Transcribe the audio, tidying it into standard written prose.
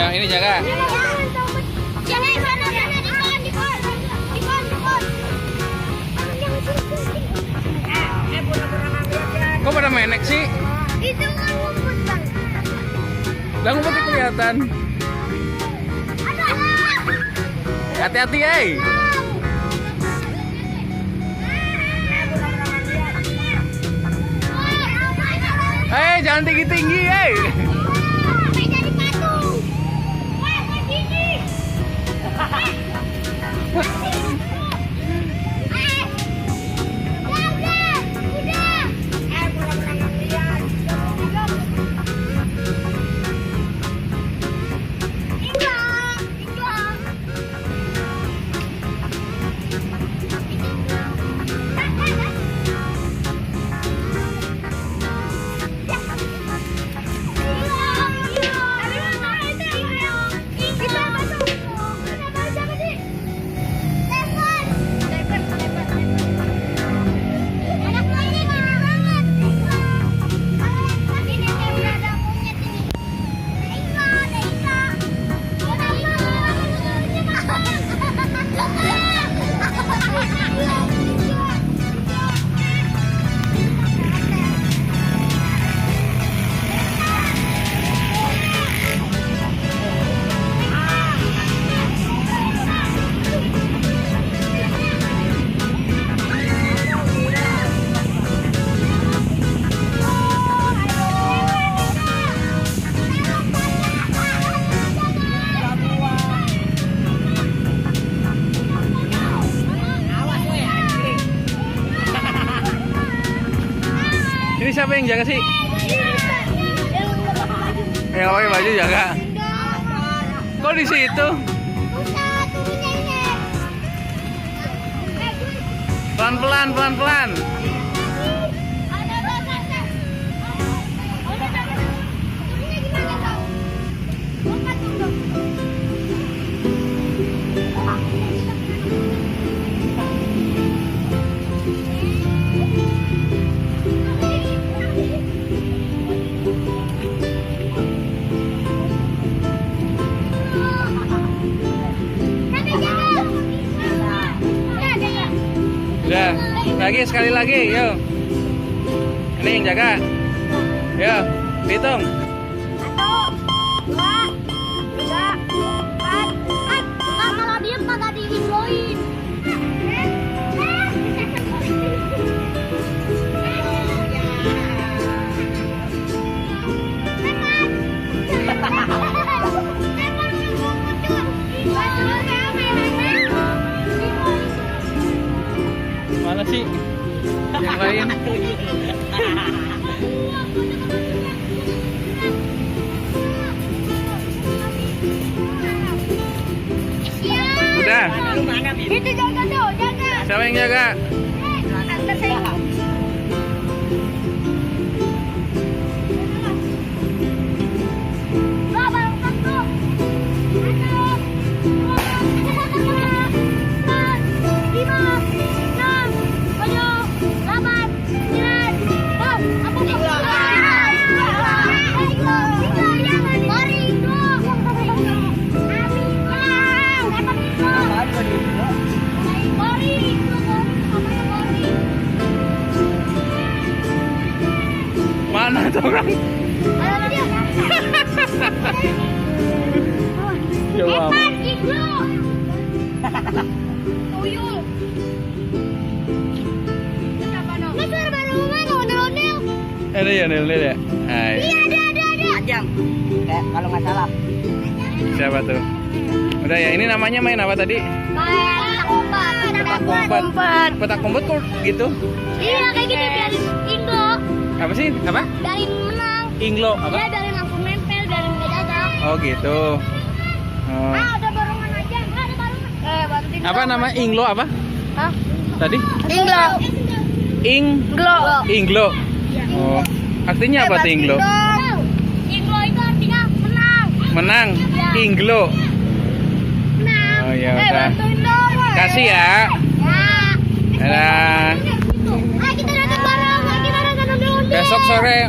Ya, ini jaga. Jangan sana dikon. Kok pada menek sih? Itu kan ngumpet bang. Lah ngumpetnya kelihatan. Hati-hati, jangan tinggi-tinggi, Sampai jadi patung. Wah, begini. Ini siapa yang jaga sih? Yang pakai baju jaga. Kok di situ? Pelan-pelan. Udah, lagi sekali lagi, yuk. Ini yang jaga. Yuk, hitung. 1, 2, 3, 4. Kalau diem kagak diinfoin. Mana sih? Yang lain. Udah. Itu jaga tuh, jaga. Siapa yang jaga? Antar saya. Mana tuh orang? Jawab. Ada ya, Nil ya? Hai. Iya, ada. Ajam, kalau nggak salah. Siapa tuh? Udah ya, ini namanya main apa tadi? Petak umpet kok gitu? Iya, kayak gini biar Indo. Apa sih? Apa? Dari menang. Inglo apa? Ya, dari langsung nempel, dari nggak gagal. Oh gitu. Oh. Ada barongan aja. Ada barongan. Bantuin. Apa nama Inglo apa? Hah? Tadi? Inglo. Inglo. Inglo. Oh. Artinya apa tuh Inglo? Inglo itu artinya menang. Menang. Ya. Inglo. Menang. Oh ya udah. Bantuin dong. Kasih ya. Ya. Dadah. Ayo kita datang bareng. Kita datang dulu. Besok sore